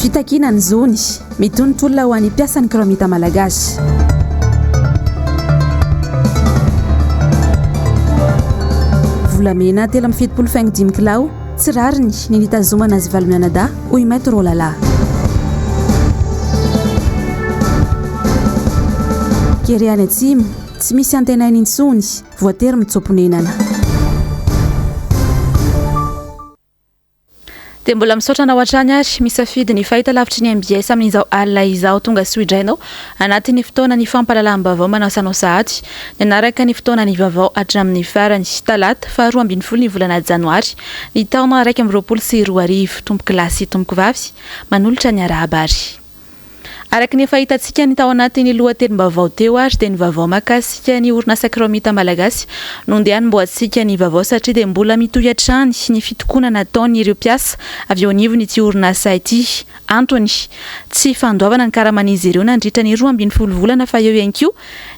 Fitakiana ny zony, mitohy ny tolona ho an'ny mpiasan'ny Kraomita Malagasy. Volamena 73 faingo dimy kilao, tsy rariny ny nitazomana azy valo mianadahy, hoy Maître Rolala. Kere any atsimo, tsy misy antenaina intsony, voatery mitsoa-ponenana. Dia mbola misaotra anao hatrany ary misafidy ny fahitalavitry ny mbs amin'izao alina izao. Tonga soa indray anao anatin'ny fotoana ny fampahalalam-baovao manasa anao sahady ny hanaraka ny fotoana ny vaovao hatramin'ny farany. Talata faha 12 ny volana janoary ny taona 2021. Tompokolahy sy tompokovavy, manolotra ny arahaba ary. Araka ny efa hitantsika ny tao anatin'ny lohatenim-baovao teo ary dia ny vaovao mahakasika ny orinasa Kraomita Malagasy no ndeha hanombohantsika ny vaovao satria dia mbola mitohy hatrany ny fitokonana ataon'ireo mpiasa avy eo anivon'ity orinasa ity. Antony, tsy fandoavana ny karaman'izy ireo nandritra ny 12 volana fa eo ihany koa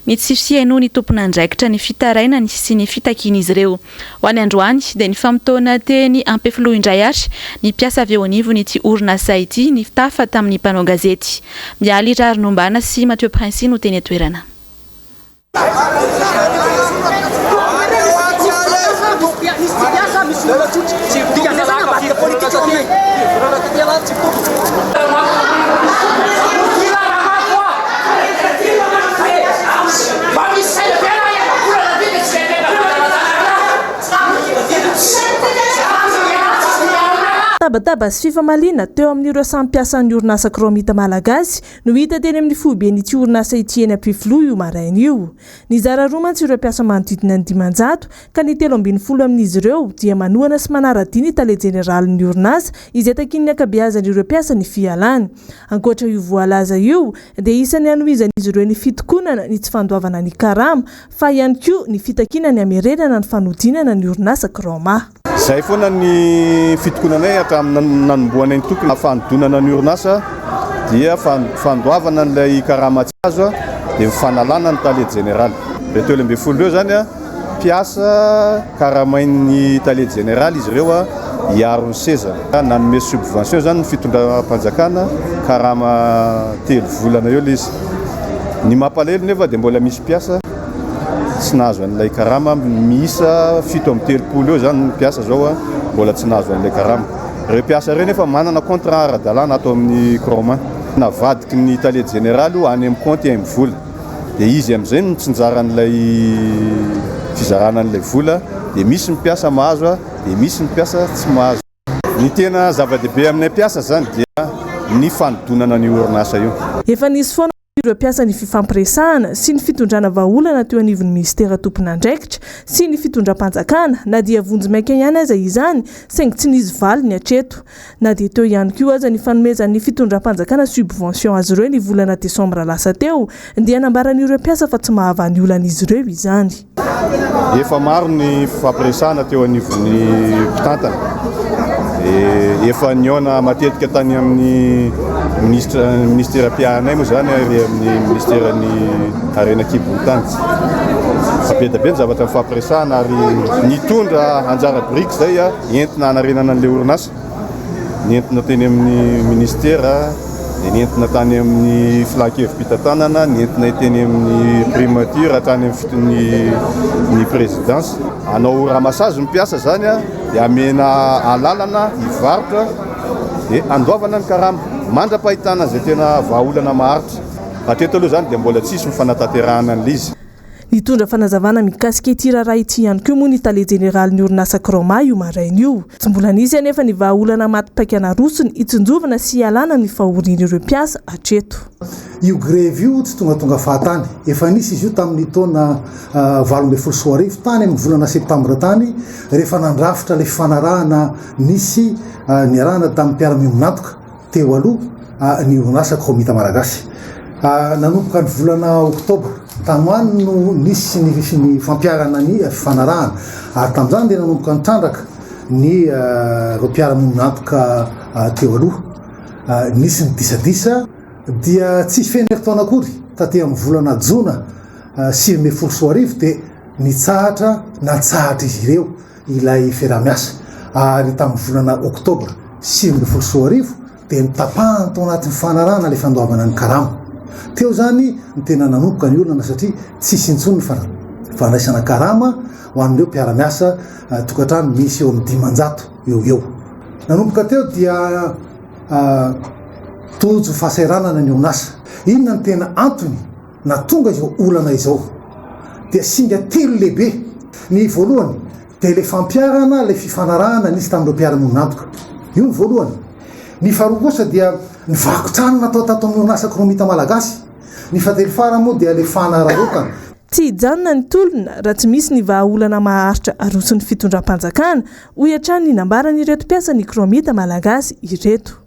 ny tsy fihainoan'ny tompon'andraikitra ny fitarainany sy ny fitakian'izy ireo. Ho an'ny androany dia nifamotoana teny Ampefiloha indray ary ny mpiasa avy eo anivon'ity orinasa ity nitafa tamin'ny mpanao gazety. Mialy Raharinombana sy Mathieu Princi no teny an-toerana. Tabataba sy fifamaliana teo amin'ireo samy mpiasan'ny orinasa Kraomita Malagasy no hita teny amin'ny foiben'ity orinasa ity eny Ampefiloha io maraina io. Nizara roa mantsy ireo mpiasa manodidina ny 500 ka ny 13 amin'izy ireo dia manohana sy manara-dia ny tale jeneralin'ny orinasa izay takian'ny ankabeazan'ireo mpiasa ny fialany. Ankoatra io voalaza io dia isan'ny hanohizan'izy ireo ny fitokonana ny tsy fandoavana ny karama fa ihany koa ny fitakiana ny hamerenana ny fanodinana ny orinasa Kraoma. Izay foana ny fitokonanay hatramin'ny nanombohanay ny tokony fanodinana ny orinasa dia fandoavana an'ilay karama tsy azo dia ny fanalana ny tale jeneraly. Ireo 13 ireo izany mpiasa karamain'ny tale jeneraly izy ireo hiaro ny seza. Nanome subvention izany ny fitondram-panjakana karama telo volana eo ilay izy. Ny mampalahelo nefa dia mbola misy mpiasa tsy nahazo an'ilay karama, miisa 37 eo izany ny mpiasa izao mbola tsy nahazo an'ilay karama. Ireo mpiasa ireo nefa manana contrat ara-dalàna ato amin'ny Kraoma. Navadiky ny tale jeneraly io any amin'ny kaonty MVola. Dia izy amin'izay no mitsinjara an'ilay fizarana an'ilay vola, dia misy ny mpiasa mahazo, dia misy ny mpiasa tsy mahazo. Ny tena zava-dehibe aminay mpiasa izany dia ny fanodonana an'io orinasa io. Efa nisy foana ireo mpiasa ny fifampiresahana sy ny fitondrana vahaolana teo anivon'ny minisitera tompon'andraikitra sy ny fitondram-panjakana na dia vonjimaika ihany aza izany saingy tsy nisy valiny hatreto. Na dia teo ihany koa aza ny fanomezan'ny fitondram-panjakana subvention azy ireo ny volana desambra lasa teo dia nambaran'ireo mpiasa fa tsy mahavaha ny olan'izy ireo izany. Efa maro ny fifampiresahana teo anivon'ny mpitantana. Efa nihaona matetika tany amin'ny minisitra minisitera mpiahanay moa izany ary amin'ny minisiteran'ny harena an-kibon'ny tany. Fa be dia be ny zavatra nifampiresahana ary nitondra anjara biriky izay entina hanarenana an'ilay orinasa. Nentina teny amin'ny ministera, dia nentina tany amin'ny filan-kevi-pitantanana, nentina teny amin'ny primature hatrany amin'ny ny présidence. Hanao ramassage ny mpiasa izany dia hamena alalana hivarotra dia handoavana ny karama mandra-pahitana izay tena vahaolana maharitra. Hatreto aloha izany dia mbola tsisy ny fanatanterahana an'ilay izy. Nitondra fanazavana mikasika ity raharaha ity ihany koa moa ny tale jeneralin'ny orinasa Kraoma io maraina io. Tsy mbola nisy anefa ny vahaolana maty paika narosony hitsinjovana sy hialana amin'ny fahorian'ireo mpiasa hatreto. Io grevy io tsy tongatonga fahatany. Efa nisy izy io tamin'ny taona 2018 tany amin'ny volana septambra tany rehefa nandrafitra ilay fifanarahana nisy niarahana tamin'ny mpiara-miombon'antoka. teo aloha ny orinasa Kraomita Malagasy. Nanomboka ny volana oktobra tany ho any no nisy ny ny fampiharana ny fifanarahana ary tamin'izany dia nanomboka nitrandraka ny ireo mpiara-miombon'antoka teo aloha. Nisy ny disadisa dia tsy feno herintaona akory taty amin'ny volana jona 2019 dia nitsahatra natsahatr'izy ireo ilay fiaraha-miasa ary tamin'ny volana oktobra 2019. dia notapahany tao anatin'ny fanarahana ilay fandoavana ny karama. Teo izany no tena nanomboka ny olana satria tsisy intsony ny fandraisana karama ho an'ireo mpiara-miasa tokantrano misy eo amin'ny 500 eo ho eo. Nanomboka teo dia tojo fahasahiranana ny orinasa. Inona no tena antony nahatonga izao olana izao? Dia singa telo lehibe. Ny voalohany dia ilay fampiharana ilay fifanarahana nisy tamin'ireo mpiara-miombon'antoka. Io ny voalohany. Ny faharoa kosa dia ny vaky trano natao tato amin'ny orinasa Kraomita Malagasy. Ny fahatelo farany moa dia ilay fanararaotana. Tsy hijanona ny tolona raha tsy misy ny vahaolana maharitra aroson'ny fitondram-panjakana, hoy hatrany ny nambaran'ireto mpiasan'ny Kraomita Malagasy ireto.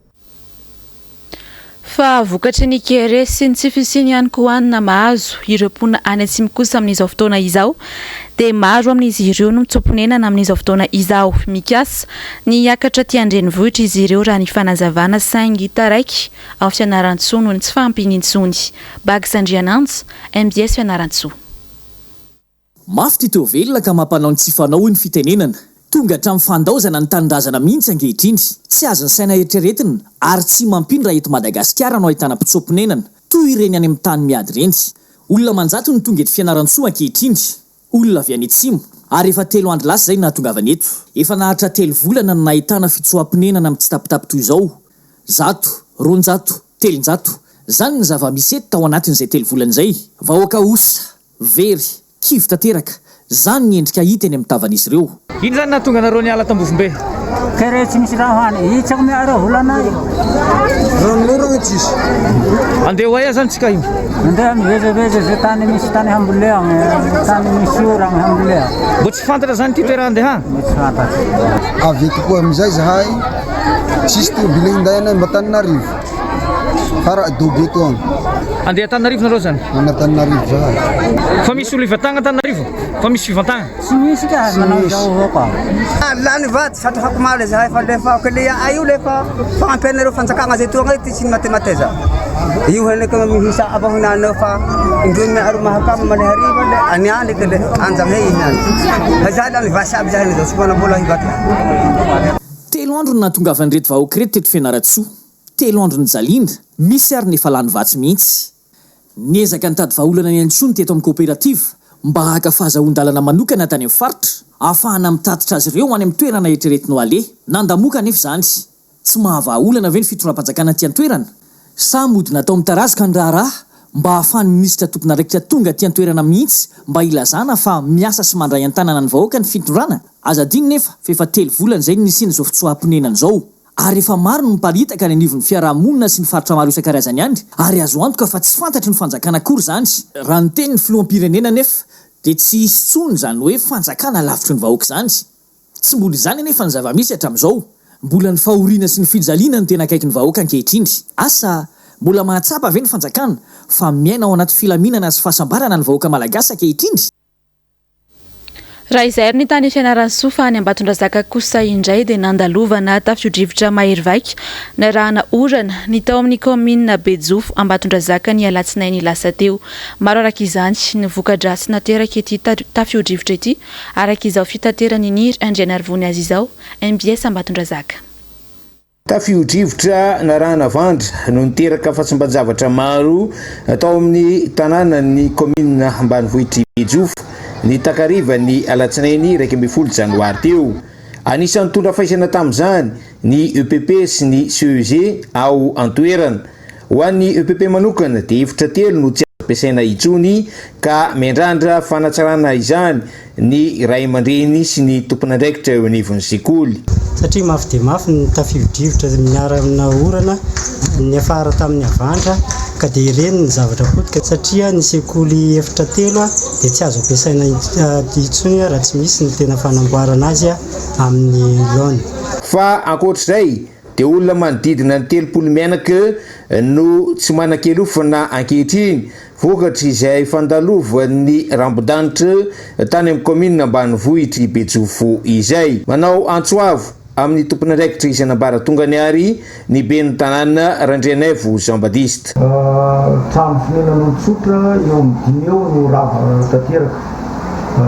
Fa vokatry ny kere sy ny tsy fisiany ihany koa hanina mahazo ireo mponina any atsimo kosa amin'izao fotoana izao dia maro amin'izy ireo no mitsoa-ponenana amin'izao fotoana izao. Mikasa ny hiakatra aty an-drenivohitra izy ireo raha ny fanazavana saingy taraiky ao Fianarantsoa noho ny tsy fahampiany intsony. Bags Andriananja, mbs Fianarantsoa. Mafy ty teo velona ka mampanao ny tsy fanao hoy ny fitenenana. Tonga hatramin'ny fandaozana ny tanindrazana mihitsy ankehitriny. Tsy azon'ny saina eritreretina ary tsy mampino raha eto Madagasikara no ahitana mpitsoa-ponenana toy ireny any amin'ny tany miady ireny. Olona aman-jato no tonga eto Fianarantsoa ankehitriny. Olona avy any atsimo. Ary efa telo andro lasa izay no nahatongavany eto. Efa naharitra telo volana no nahitana fitsoa-ponenana mitsitapitapy toy izao. 100, 200, 300. Izany ny zava-misy eto tao anatin'izay telo volana izay. Vahoaka osa, Very, kivy tanteraka, zany ny endrika hita eny amin'ny tavan'izy ireo. Ino zany nahatonga anareo niala t'Ambovombe? Kere tsy misy raha hoany, itsako miaro volanay. Ranonoragna tsisy. Andeha ho aia zany tsika io? Andeha mivezivezy ze tany misy tany hamboleagna, tany misy oragna hambolea. Mbô tsy fantatra zany ty toerana andehana? Mbô tsy fantatra. Avy eto koa amizay zahay, tsisy tôbile hinday anay mba Antananarivo. Fa raha dobo eto agny. Andeha Antananarivo nareo zany? Any Antananarivo zahay. Fa misy olo hivatagna Antananarivo? Fa misy fivantagna? Tsy misy ka manao izao avao ka. Lany vatsy satria omaly zahay fa lefa keleia io lefa fagnampianareo fanjakagna zay tonga ety tsy nimatemateza. Io heneke mihisa avao hinaneo fa indroa miaro mahakamo male hariva le aniany ke le anjagna ihinany. Fa zahay lany vasy aby zahay zao tsy manam-bola hivaty. Telo andro no nahatongavan'ireto vahoaka ireto teto Fianarantsoa. Telo andro nijaliana, misy ary ny efa lany vatsy mihitsy. Niezaka nitady vahaolana ihany koa ny teto amin'ny kaoperativa mba haka fahazahoan-dalana manokana tany amin'ny faritra, ahafahana mitatitra azy ireo any amin'ny toerana eritreretiny ho aleha. Nandamoaka anefa izany. Tsy mahavaha olana ve ny fitondram-panjakana aty an-toerana? Sa mody natao mitarazoka ny raharaha mba hahafahan'ny minisitra tompon'andraikitra tonga aty an-toerana mihitsy mba hilazana fa miasa sy mandray an-tanana ny vahoaka ny fitondrana? Aza adino nefa fa efa telo volana izay no nisian'izao fitsoaham-ponenana izao. Ary efa maro no miparitaka any anivon'ny fiaraha-monina sy ny faritra maro isan-karazany any, ary azo antoka fa tsy fantatry ny fanjakana akory izany. Raha ny tenin'ny filoham-pirenena anefa dia tsy hisy intsony izany hoe fanjakana lavitry ny vahoaka izany. Tsy mbola izany anefa ny zava-misy hatramin'izao. Mbola ny fahoriana sy ny fijaliana no tena akaiky ny vahoaka ankehitriny. Asa, mbola mahatsapa ve ny fanjakana fa miaina ao anaty filaminana sy fahasambarana ny vahoaka malagasy ankehitriny? Raha izay ary ny tany Fianarantsoa fa any Ambatondrazaka kosa indray dia nandalovana tafio-drivotra mahery vaika narahana orana ny tao amin'ny kaominina Bejofo Ambatondrazaka ny alatsinainy lasa teo. Maro araka izany ny voka-dratsy naterak'ity tafio-drivotra ity araka izao fitateran'i Niry Andrianarivony azy izao, mbs Ambatondrazaka. Tafio-drivotra narahana havandra no niteraka fahasimban-javatra maro tao amin'ny tanànan'ny kaominina ambanivohitr'i Bejofo ny takarivan'ny alatsinainy 11 janoary teo. Anisan'ny nitondra faisana tamin'izany ny EPP sy ny CEG ao an-toerana. Ho an'ny EPP manokana dia efitra telo no tsy azo ampiasaina intsony ka miandrandra fanatsarana izany ny ray aman-dreny sy ny tompon'andraikitra eo anivon'ny sekoly. Satria mafy dia mafy ny tafio-drivotra miara-amina orana niafara tamin'ny havandra ka dia ireny ny zavatra potika satria ny sekoly efitra telo dia tsy azo ampiasaina intsony raha tsy misy ny tena fanamboarana azy amin'ny laoniny. Fa ankoatr'izay dia olona manodidina ny 30 mianaka no tsy manan-kelofana ankehitriny vokatry izay fandalovan'ny rambon-danitra tany amin'ny kaominina ambanivohitr'i Bejofo izay. Manao antso avo amin'ny tompon'andraikitra isan'ambaratongany ary ny ben'ny tanàna Randrianaivo Jean Baptiste. Trano fonenan'olon-tsotra eo amin'ny dimy eo no rava tanteraka.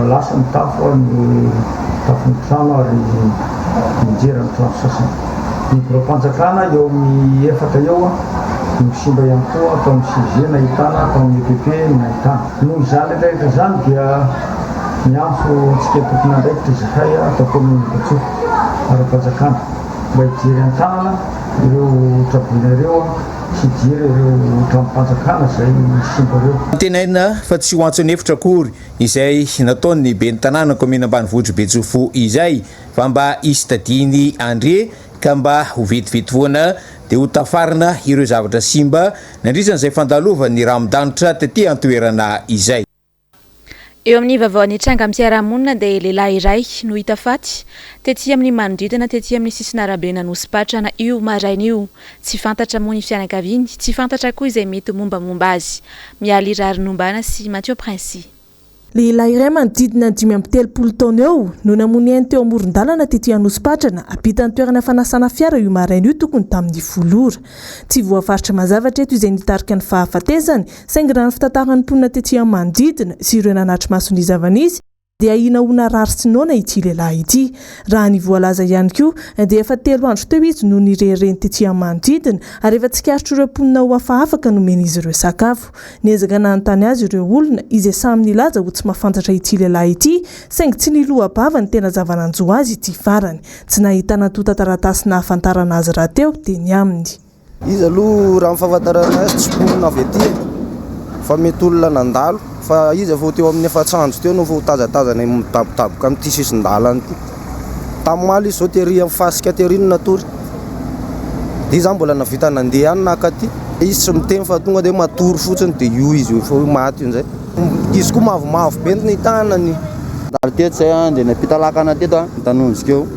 Lasa ny tafo, ny tafon'ny trano ary nianjera ny trano sasany. Ny biraom-panjakana eo amin'ny efatra eo no simba ihany koa tao amin'ny CG nahitana, tao amin'ny EPP nahitana. Noho izany rehetra rehetra izany dia miantso antsika tompon'andraikitra izahay tao kaominina Betroka ara-panjakana mba hijery an-tanana ireo traboina ireo sy hijery ireo tranom-panjakana izay simba ireo. Antenaina fa tsy ho antso an'efitra akory izay nataon'ny ben'ny tanàna kaominina ambanivohitr'i Betsofo izay fa mba hisy tadiny andre ka mba ho vetivety foana dia ho tafarina ireo zavatra simba nandritra an'izay fandalovan'ny ranon-danitra tety an-toerana izay. Eo amin'ny vaovao nitranga amin'ny fiarahamonina dia lehilahy iray no hita faty tety amin'ny manodidina tety amin'ny sisin'araben'Anosipatrana io maraina io. Tsy fantatra moa ny fianakaviany, tsy fantatra koa izay mety ho mombamomba azy. Mialy Raharinombana sy Mathieu Princi. Lehilahy iray manodidina ny 35 taona eo no namono ainy teo amoron-dalana tety Anosipatrana, ampitan'ny toerana fanasana fiara io maraina io tokony tamin'ny folo ora. Tsy voafaritra mazava hatreto izay nitarika ny fahafatesany, saingy raha ny fitantaran'ny mponina tety amin'ny manodidina sy ireo nanatri-maso ny zava-nisy, dia ahiana ho narary sy noana ity lehilahy ity. Raha ny voalaza ihany koa dia efa telo andro teo izy no nirenireny tety amin'ny manodidina ary efa tsikaritr'ireo mponina ho hafahafa ka nomen'izy ireo sakafo. Niezaka nanontany azy ireo olona izay samy nilaza ho tsy mahafantatra ity lehilahy ity saingy tsy niloa-bava ny tena zava-nanjo azy ity farany. Tsy nahitana antontan-taratasy nahafantarana azy rahateo teny aminy. Izy aloha raha ny fahafantarana azy tsy mponina avy aty e, fa mety olona nandalo, fa izy efa ho teo amin'ny efatr'andro teo no efa ho tazatazana midabodaboka amin'ity sisin-dalana ity. Tamin'ny omaly izy izao tery amin'ny fasika tery no natory, dia izy zany mbola nahavita nandeha ihany naka aty, izy tsy miteny fa tonga dia matory fotsiny dia io izy io efa hoe maty io indray. Izy koa mavomavo be ny tanany. Nandalo teto zay an, dia nampita lakana teto an, nitanondrika eo,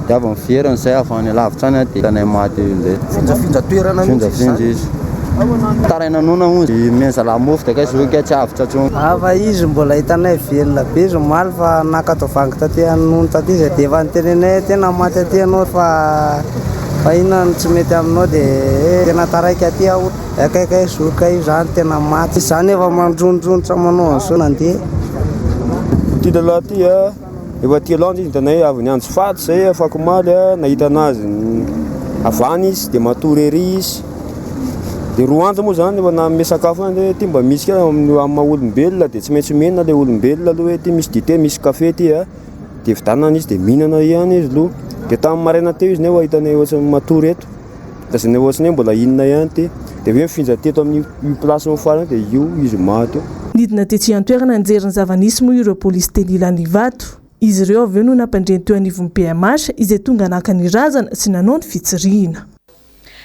dia avy niverina zay avy any alavitra any an, dia hitanay maty eo indray. Mifindrafindra toerana mihitsy izy zany. Mifindrafindra izy. Mitaraina noana hono, dia omeny zalahy mofo dia kay zoky tsy avotra intsony. Hafa izy mbola hitanay velona be izy omaly fa naka tovangy taty nono taty izy dia efa nitenenay hoe tena maty aty ianao fa fa inona no tsy mety aminao dia tena taraiky aty aho. Kay kay zoky kay io zany tena maty zany efa mandrondronitra manao an'izao nandeha. Ity lehilahy ity a, efa telo andro izy hitanay avy niantso faty zay afakomaly a, nahita anazy avy any izy dia matory ery izy, dia roa andro moa zany efa nanome sakafo ihany hoe ity mba misy kely amin'ny maha olombelona dia tsy maintsy omena ilay olombelona aloha hoe ity misy dite misy kafe ity a, dia vitanana izy dia mihinana ihany izy aloha, dia tamin'ny maraina teo izy nefa hitanay ohatran'ny matory eto. Lazaina ohatran'ny hoe mbola inona ihany ity. Dia avy eo nifindra teto amin'io io place io farany dia io izy maty io. Nidina tetsy an-toerana nijery ny zava-nisy moa ireo polisy teny Ilanivato. Izy ireo avy eo no nampandre ny teo anivon'ny PMH izay tonga naka ny razana sy nanao ny fitsirihina.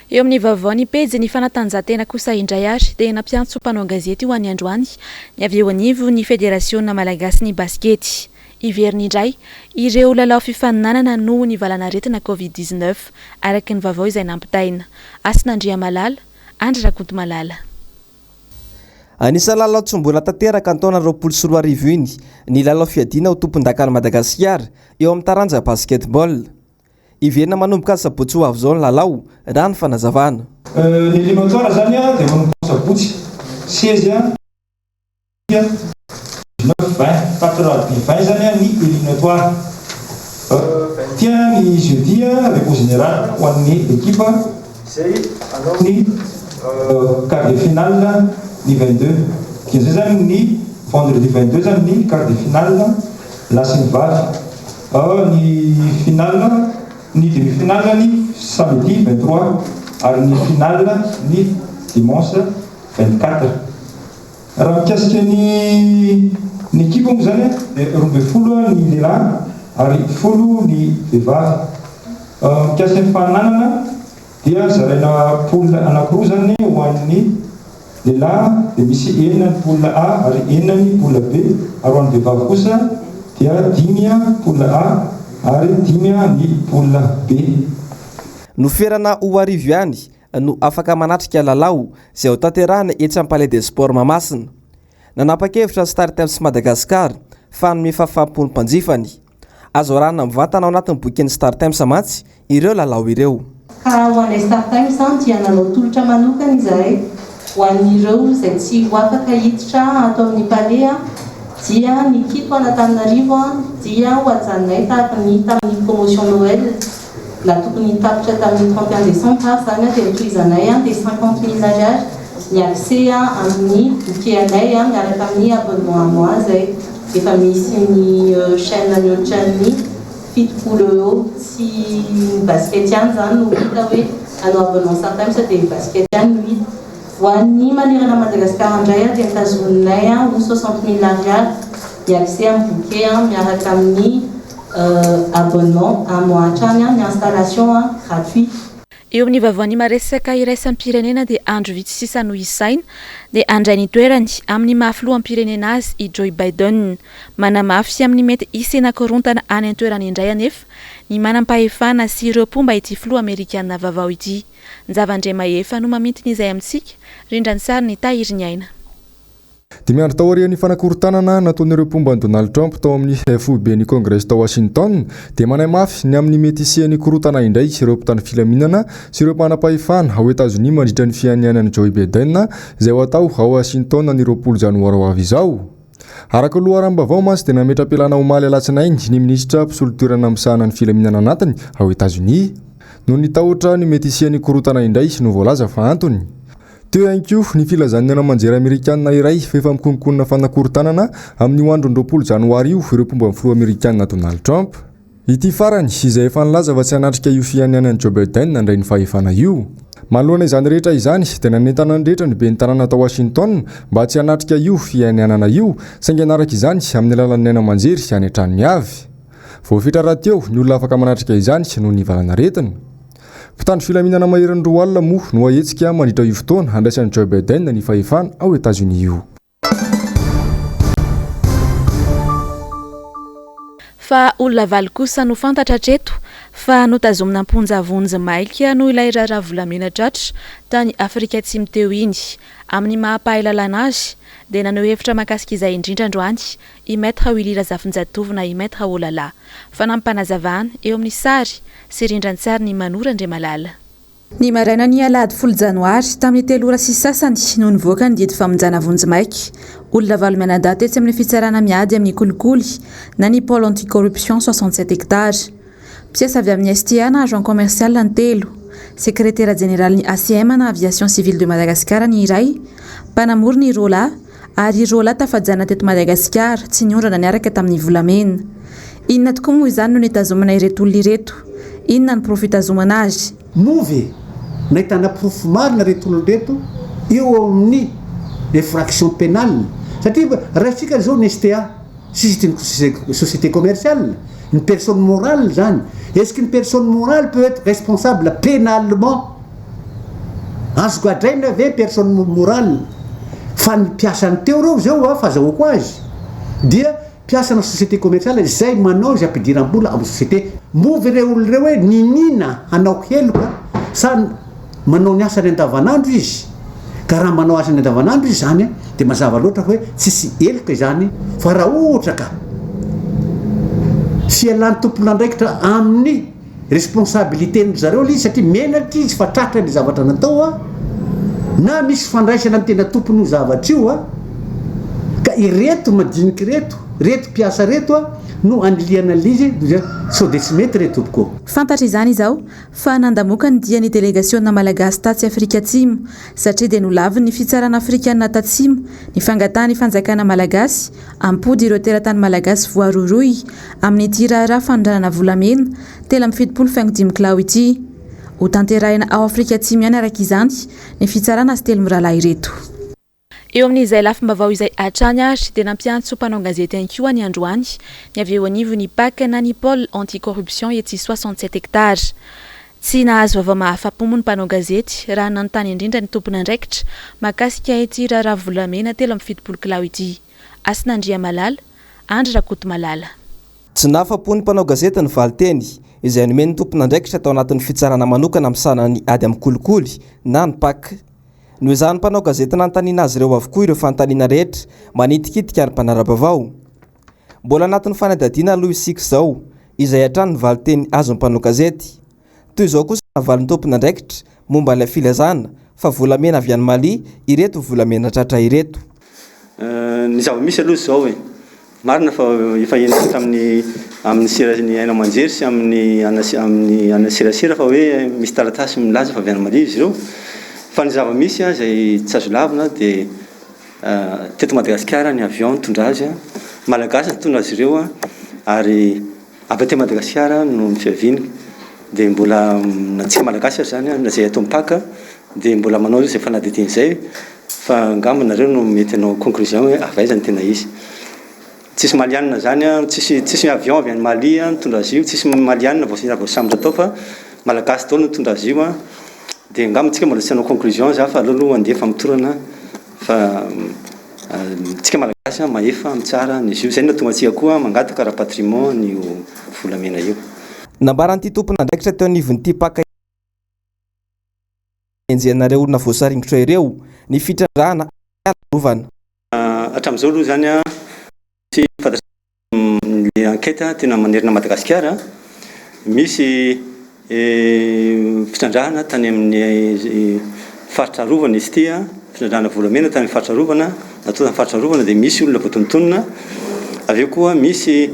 Eo amin'ny vaovao ny pejy ny fanatanjahantena kosa indray ary dia nampiantso mpanao gazety ho an'ny androany ny avy eo anivon'ny federasiona malagasin'ny basikety. Hiverina indray ireo lalao fifaninanana noho ny valanaretina Covid 19, araka ny vaovao izay nampitaina. Hasina Andriamalala, Andry Rakotomalala. Anisan'ny lalao tsy mbola tanteraka ny taona 2020 iny ny lalao fiadiana ho tompondakan'i Madagasikara eo amin'ny taranja basketball. Hiverina manomboka ny sabotsy ho avy izao ny lalao, raha ny fanazavana. Ny éliminatoire zany dia manomboka sabotsy 16. 19 20 4 heures du 20 zany ny éliminatoire 21 ny jeudi repos général ho an'ny équipe izay hanao ny quart de finale ny 22 dikan'izay zany ny vendredi 22 zany ny quart de finale lahy sy ny vavy ny finale ny demi finale ny samedi 23 ary ny finale ny dimanche 24. Raha mikasika ny ny ekipa moa izany dia 12 ny lehilahy ary folo ny vehivavy. Mikasika ny faninanana dia zaraina poule anankiroa izany ho an'ny lehilahy dia misy enina ny poule A ary enina ny poule B ary ho an'ny vehivavy kosa dia dimy poule A ary dimy ny poule B. Noferana ho arivo ihany no afaka manatrika lalao izay hotanterahina etsy amin'ny Palais des Sports Mahamasina. Nanapa-kevitra ny Startimes Madagascar fa hanome fahafaham-po ny mpanjifany. Azo arahina mivantana ao anatin'ny bokin'ny Startimes mantsy ireo lalao ireo. Ka ho anay Startimes dia nanao tolotra manokana izahay ho an'ireo izay tsy ho afaka hiditra ato amin'ny Palais dia ny kit ho an'Antananarivo dia ho ajanonay tahaka ny tamin'ny promotion Noël. Na tokony tapitra tamin'ny 31 décembre ary izany dia notohizanay dia 50 000 ariary ny accès amin'ny bouquet anay miaraka amin'ny abonnement un mois izay efa misy ny chaîne mihoatra ny 70 eo. Tsy ny basket ihany izany no hita hoe hanao abonnement StarTimes dia ny basket ihany no hita. Ho an'ny manerana an'i Madagasikara indray dia notazoninay ho 60 000 ariary ny accès amin'ny bouquet miaraka amin'ny abonnement un mois hatrany, ny installation gratuit. Eo amin'ny vaovaon'ny maresaka iraisam-pirenena dia andro vitsy sisa no isaina dia handray ny toerany amin'ny maha filoham-pirenena azy i Joe Biden. Manamafy amin'ny mety hisiana korontana any an-toerana indray anefa ny manam-pahefana sy ireo mpomba ity filoha amerikana vaovao ity. Njava Andriamahefa no mamintina izay amintsika, rindran-tsarin'i Tahiriniaina. Dimy andro taorian'ny fanakorontanana nataon'ireo mpomba an'i Donald Trump tao amin'ny foiben'ny Kongresy tao Washington, dia manahy mafy ny amin'ny mety hisian'ny korontana indray ireo mpitandro filaminana sy ireo manam-pahefana ao Etazonia mandritra ny fianianan'i Joe Biden izay ho atao ao Washington ny 20 janoary ho avy izao. Araka ny loharanom-baovao mantsy dia nametra-pialana omaly alatsinainy ny minisitra mpisolo toerana misahana ny filaminana anatiny ao Etazonia. Noho ny tahotra ny mety hisian'ny korontana indray no voalaza fa antony. Teo ihany koa ny filazan'ny haino aman-jery amerikanina iray fa efa mikononkonona fanakorontanana amin'io andron'ny 20 janoary io ireo mpomba ny filoha amerikanina Donald Trump. Ity farany, izay efa nilaza fa tsy hanatrika io fianianan'i Joe Biden handray ny fahefana io. Manoloana izany rehetra izany, dia nanentana ny rehetra ny ben'ny tanàna tao Washington mba tsy hanatrika io fianianana io, saingy hanaraka izany amin'ny alalan'ny haino aman-jery any an-tranony avy. Voafetra rahateo ny olona afaka manatrika izany noho ny valanaretina. Mpitandro filaminana maherin'ny 20 moa no hahetsika mandritra io fotoana handraisan'i Joe Biden ny fahefana ao Etazonia io. Fa olona valo kosa no fantatra hatreto fa notazomina am-ponja vonjy maika noho ilay raharaha volamena tratra tany Afrika Atsimo teo iny. Amin'ny maha mpahay lalàna azy dia naneho hevitra mahakasika izay indrindra androany i Maître Willy Razafinjatovo na i Maître Olala. Fanampim-panazavana eo amin'ny sary sy rindran-tsarin'i Manoro Andriamalala. Ny marainan'ny alahady folo janoary, tamin'ny telo ora sy sasany, no nivoaka ny didy famonjana vonjimaika. Olona valo mianadahy tetsy amin'ny fitsarana miady amin'ny kolikoly na ny Pôle anti-corruption 67 hectares. Mpiasa avy amin'ny STA na agent commercial ny telo. Sekretera jeneralin'ny ACM na Aviation Civile de Madagascar ny iray. Mpanamory ny roa lahy. Ary roa lahy tafajanona teto Madagasikara, tsy niondrana niaraka tamin'ny volamena. Inona tokoa moa izany no nitazomana ireto olona ireto? Inona ny porofo itazomana azy? Moa ve nahitana porofo marina ireto olona ireto eo amin'ny infraction pénale? Satria raisintsika izao ny STA, si c'est une société commerciale, une personne morale izany, est-ce qu'une personne morale peut être responsable pénalement? Azo gadraina ve personne morale fa ny mpiasany teo reo zao a fazahoako azy dia mpiasana société commerciale izay manao izay ampidiram-bola amin'ny société. Moa ve ireo olona ireo hoe niniana hanao heloka sa manao ny asany andavanandro izy? Ka raha manao asany andavanandro izy izany dia mazava loatra hoe tsisy heloka izany fa raha ohatra ka fialan'ny tompon'andraikitra amin'ny Responsabilité-ndry zareo ilay izy satria menatra izy fa tratra ilay zavatra natao a, na misy fifandraisana amin'ny tena tompon'io zavatra io a, ka ireto madinika ireto, ireto mpiasa ireto a, no anilihana an'ilay izy, dia sao dia tsy mety re tompoko ô. Fantatra izany izao fa nandamoaka ny dian'ny delegasiona malagasy tatsy Afrika Atsimo satria dia nolavin'ny fitsarana afrikanina tatsimo ny fangatahan'ny fanjakana malagasy hampody ireo teratany malagasy voarohirohy amin'ity raharaha fanondranana volamena 73 faingo dimy kilao ity. Hotanterahina ao Afrika Atsimo ihany araka izany ny fitsarana azy telo mirahalahy ireto. Eo amin'izay lafim-baovao izay hatrany ary dia nampiantso mpanao gazety ihany koa ny androany ny avy eo anivon'ny Pac na ny Pôle anti-corruption etsy 67 hectares. Tsy nahazo vaovao mahafa-po moa ny mpanao gazety raha nanontany indrindra ny tompon'andraikitra mahakasika ity raharaha volamena 73 kilao ity. Hasina Andriamalala, Andry Rakotomalala. Tsy nahafa-po ny mpanao gazety ny valinteny izay nomen'ny tompon'andraikitra tao anatin'ny fitsarana manokana misahana ny ady amin'ny kolikoly na ny Pac. Noezahan'ny mpanao gazety nanontaniana azy ireo avokoa ireo fanontaniana rehetra manitikitika ny mpanara-baovao. Mbola anatin'ny fanadihadiana aloha isika izao, izay hatrany ny valinteny azon'ny mpanao gazety. Toy izao kosa ny navalin'ny tompon'andraikitra momba ilay filazana fa volamena avy any Mali ireto volamena tratra ireto. Ny zava-misy aloha izao e! Marina fa efa henoko tamin'ny amin'ny sera ny haino aman-jery sy amin'ny amin'ny ana serasera fa hoe misy taratasy milaza fa avy any Mali izy ireo. Fa ny zava-misy izay tsy azo lavina dia teto Madagasikara ny avion nitondra azy, Malagasy nitondra azy ireo ary avy aty Madagasikara no ny fiaviany. Dia mbola na antsika Malagasy aza izany na izay ato Mpaka dia mbola manao izay fanadihadiana izay. Fa angamba nareo no mety hanao conclusion hoe avy aiza ny tena izy. Tsisy malianina zany an, tsisy tsisy avion avy any Mali an nitondra azy io, tsisy malianina voasambotra tao fa malagasy daholo nitondra azy io an. Dia angamba tsika mbola tsy hanao conclusion za fa aleo aloha handeha famotorana fa tsika malagasy an mahefa mitsara an'izy io. Zay no nahatonga antsika koa mangataka rapatriement an'io volamena io. Nambaran'ity tompon'andraikitra teo anivon'ity mpaka Enjehina ireo olona voasaringotra ireo ny fitrandrahana arovana. Hatramin'izao aloha izany tsy fantatra ny enquête tena manerana Madagasikara. Misy fitrandrahana tany amin'ny faritra arovana izy ity, fitrandrahana volamena tany amin'ny faritra arovana, natao tamin'ny faritra arovana dia misy olona voatonontonona. Avy eo koa misy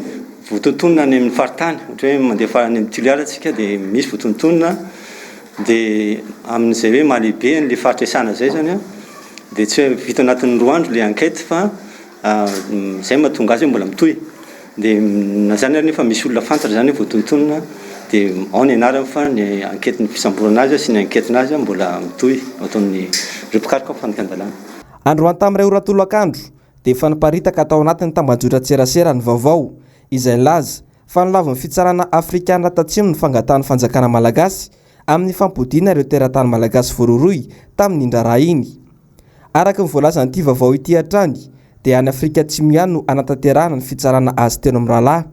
voatonontonona any amin'ny faritany, ohatra hoe mandeha any amin'ny Toliara isika dia misy voatonontonona. Dia amin'izay hoe maha lehibe an'ilay faritra iasana izay izany an, dia tsy hoe vita anatin'ny roa andro ilay enquête fa izay no mahatonga azy hoe mbola mitohy. Dia na izany ary nefa misy olona fantatra izany hoe voatonontonona dia ao ny anarany fa ny enquête ny fisamborana azy sy ny enquête-nazy mbola mitohy ataon'ny ireo mpikaroka amin'ny fandikan-dalàna. Androany tamin'ny iray ora tolakandro dia efa niparitaka tao anatin'ny tambajotran-tserasera ny vaovao izay nilaza fa nolavin'ny fitsarana afrikana tatsimo ny fangatahan'ny fanjakana malagasy amin'ny fampodiana ireo teratany malagasy voarohirohy tamin'iny raharaha iny. Araka ny voalazan'ity vaovao ity hatrany dia any Afrika Atsimo ihany no hanatanterahana ny fitsarana azy telo mirahalahy.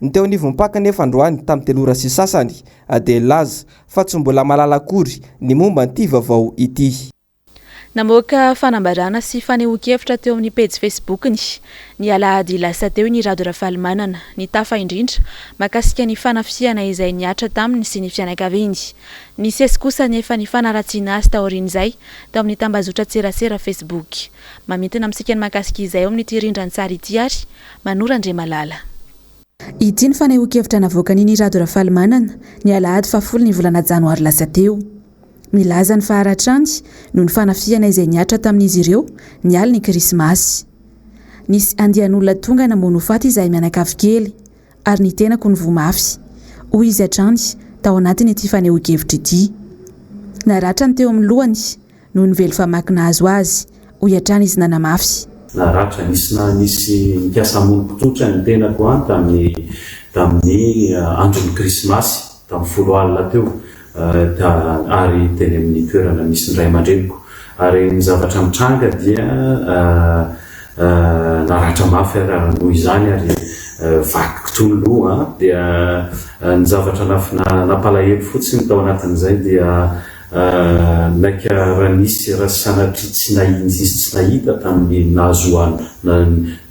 Ny teo anivon'ny Pac anefa androany tamin'ny telo ora sy sasany dia nilaza fa tsy mbola mahalala akory ny momba an'ity vaovao ity. Namoaka fanambarana sy fanehoan-kevitra teo amin'ny pejy Facebook-ny, ny alahady lasa teo i Ny Rado Rafalimanana, nitafa indrindra mahakasika ny fanafihana izay nihatra taminy sy ny fianakaviany. Nisesy kosa anefa ny fanaratsiana azy taorian'izay tao amin'ny tambazotran-tserasera Facebook. Mamintina amintsika ny mahakasika izay ao amin'ity rindran-tsary ity ary Manoro Andriamalala. Ity ny fanehoan-kevitra navoakan'i Ny Rado Rafalimanana, ny alahady fahafolo ny volana janoary lasa teo. Milaza ny faharatrany noho ny fanafihana izay nihatra tamin'izy ireo ny alin'ny Krismasy. Nisy andian'olona tonga namono ho faty izahay mianakavy kely, ary ny tenako no voa mafy, hoy izy hatrany tao anatin'ity fanehoan-kevitra ity. Naratra ny teo amin'ny lohany noho ny vely famaky nahazo azy, hoy hatrany izy nanamafy. Naratra, nisy na nisy nikasa hamono kitotra ny tenako an tamin'ny tamin'ny andron'ny krismasy tamin'ny folo alina teo ary teny amin'ny toerana misy ny ray aman-dreniko. Ary ny zavatra mitranga dia naratra mafy ary ary noho izany ary vaky kitoa ny loha dia ny zavatra nampalahelo fotsiny tao anatin'izay dia naika raha nisy raha sanatria tsy nisy tsy nahita tamin'ny nahazoana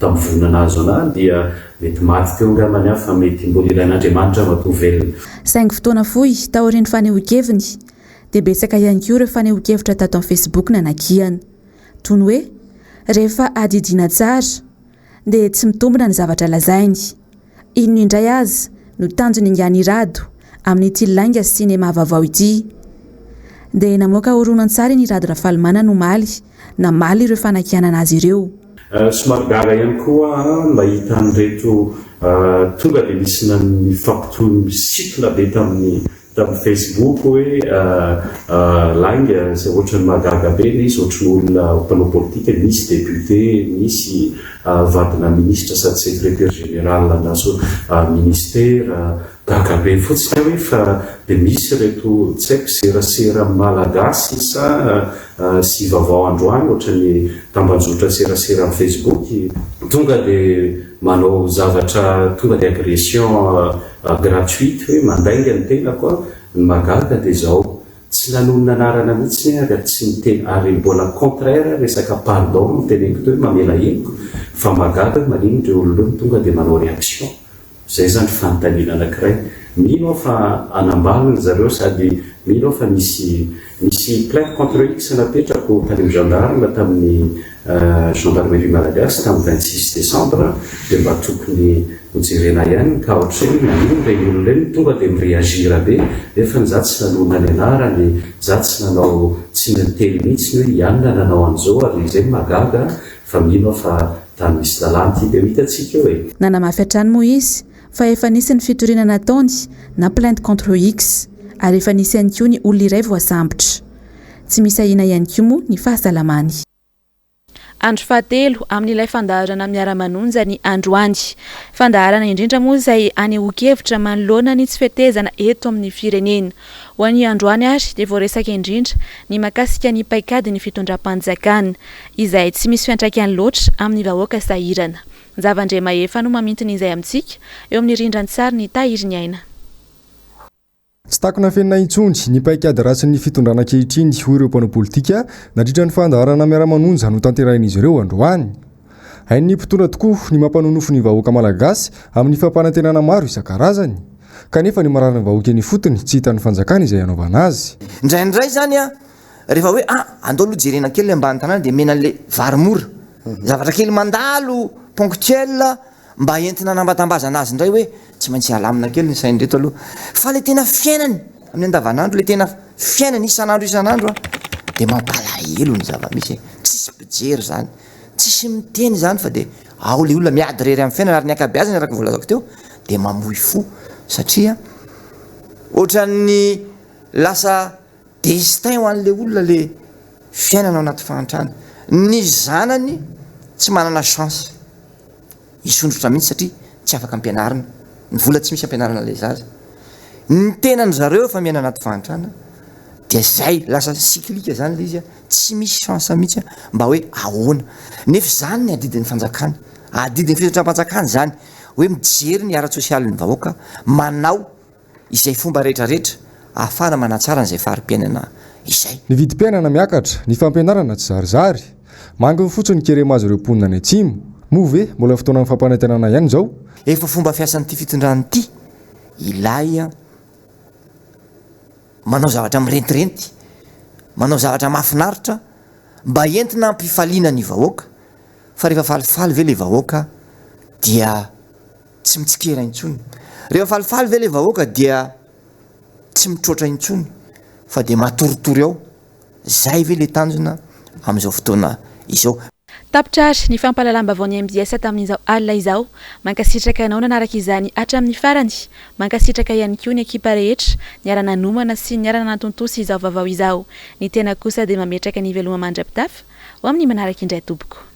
tamin'ny voina nahazo anah dia mety maty teo angambany aho fa mety mbola ilain'Andriamanitra aho matoa velona. Saingy fotoana fohy taorian'ny fanehoan-keviny dia betsaka ihany koa ireo fanehoan-kevitra tato amin'ny Facebook nanakiana. Toy ny hoe rehefa adidiana tsara dia tsy mitombina ny zavatra lazainy. Inona indray aza no tanjon'ingahy Nirado amin'ity lainga sy sinema vaovao ity? Dia namoaka horonantsary i Nirado Rafalimanana omaly namaly ireo fanakianana azy ireo. Somary gaga ihany koa aho nahita an'ireto tonga dia nisy nifampitohy misintona be tamin'ny tamin'ny Facebook hoe lainga izay ohatran'ny mahagaga be ilay izy ohatran'ny olona mpanao politika nisy député nisy vadina ministra sady secrétaire général na ministera gaga be fotsiny aho hoe fa dia misy ireto tsy haiko serasera malagasy sa sy vaovao androany ohatran'ny tambajotra serasera amin'ny Facebook tonga dia manao zavatra tonga dia agression Gratuite hoe mandainga ny tenako an, ny mahagaga dia izao, tsy nanonona anarana mihitsy aho ary tsy niteny ary mbola contraire resaka pardon no teneniko teo hoe mamela heloka fa mahagaga hoe maninona ireo olona ireo no tonga dia manao réaction, izay izany fanontaniana anakiray. Mino aho fa hanambalona zareo sady mino aho fa nisy nisy plainte contre X napetrako tany amin'ny gendarme tamin'ny gendarmerie malagasy tamin'ny 26 décembre dia mba tokony ho jerena ihany ny cas ohatr'ireny, nagnino ireny olona ireny tonga dia mi-réagir be nefa za tsy nanonona ny anarany, za tsy nanao tsy niteny mihitsy hoe i anona nanao an'izao ary izay no mahagaga fa mino aho fa tany misy lalàna ity dia ho hitantsika eo e. Nanamafy hatrany moa izy fa efa nisy ny fitoriana nataony na plainte contre X ary efa nisy ihany koa ny olona iray voasambotra. Tsy misy ahiana ihany koa moa ny fahasalamany. Andro fahatelo amin'ilay fandaharana Miara-manonja ny androany. Fandaharana indrindra moa izay anehoan-kevitra manoloana ny tsy fetezana eto amin'ny firenena. Ho an'ny androany ary dia voaresaka indrindra ny mahakasika ny paikadin'ny fitondram-panjakana, izay tsy misy fiantraikany loatra amin'ny vahoaka sahirana. Njava-Andriamahefa no mamintina izay amintsika eo amin'ny rindran-tsarin'i Tahiriniaina. Tsy takona afenina intsony ny paikady ratsin'ny fitondrana ankehitriny, hoy ireo mpanao politika nandritra ny fandaharana Miara-manonja notanterahin'izy ireo androany. Hain'ny mpitondra tokoa ny mampanonofy ny vahoaka malagasy amin'ny fampanantenana maro isan-karazany. Kanefa ny marary ny vahoaka eny ifotony tsy hitan'ny fanjakana izay hanaovana azy. Indraindray izany an, rehefa hoe ah, andao aloha jerena kely ilay ambany tanàna dia omena an'ilay vary mora. Zavatra kely mandalo, ponctuel, Mba entina anambatambazana azy indray hoe tsy maintsy alamina kely ny sain'ireto aloha. Fa ilay tena fiainany amin'ny andavanandro, ilay tena fiainany isan'andro isan'andro an, dia mampalahelo ny zava-misy e. Tsisy mpijery izany, tsisy miteny izany fa dia ao ilay olona miady irery amin'ny fiainana ary ny ankabeazany araka ny voalazako teo dia mamoy fo satria ohatran'ny lasa destin ho an'ilay olona ilay fiainana ao anaty fahantrana. Ny zanany tsy manana chance. Hisondrotra mihitsy satria tsy afaka ampianarina. Ny vola tsy misy ampianarana ilay zaza. Ny tenan-dry zareo efa miaina anaty fahantrana dia zay, lasa cyclique zany ilay izy a, tsy misy chance mihitsy mba hoe ahoana. Nefa izany ny adidin'ny fanjakana, adidin'ny fitondram-panjakana izany hoe mijery ny ara-tsosialin'ny vahoaka, manao izay fomba rehetrarehetra ahafahana manatsara an'izay fari-piainana izay. Ny vidim-piainana miakatra, ny fampianarana tsy zarizary. Manginy fotsiny ny kere mahazo ireo mponina any atsimo. Moa ve mbola fotoanan'ny fampanantenana ihany izao? Efa fomba fiasan'ity fitondrana ity ilay manao zavatra mirentirenty, manao zavatra mahafinaritra mba entina hampifaliana ny vahoaka, fa rehefa falifaly ve ilay vahoaka dia tsy mitsikera intsony. Rehefa falifaly ve ilay vahoaka dia tsy mitroatra intsony fa dia matoritory ao. Zay ve ilay tanjona amin'izao fotoana izao? Tapitra ary ny fampahalalam-baovaon'ny mbs tamin'izao alina izao. Mankasitraka anao nanaraka izany hatramin'ny farany. Mankasitraka ihany koa ny ekipa rehetra niara-nanomana sy niara-nanatontosa izao vaovao izao. Ny tena kosa dia mametraka ny veloma mandra-pitafa ho amin'ny manaraka indray tompoko.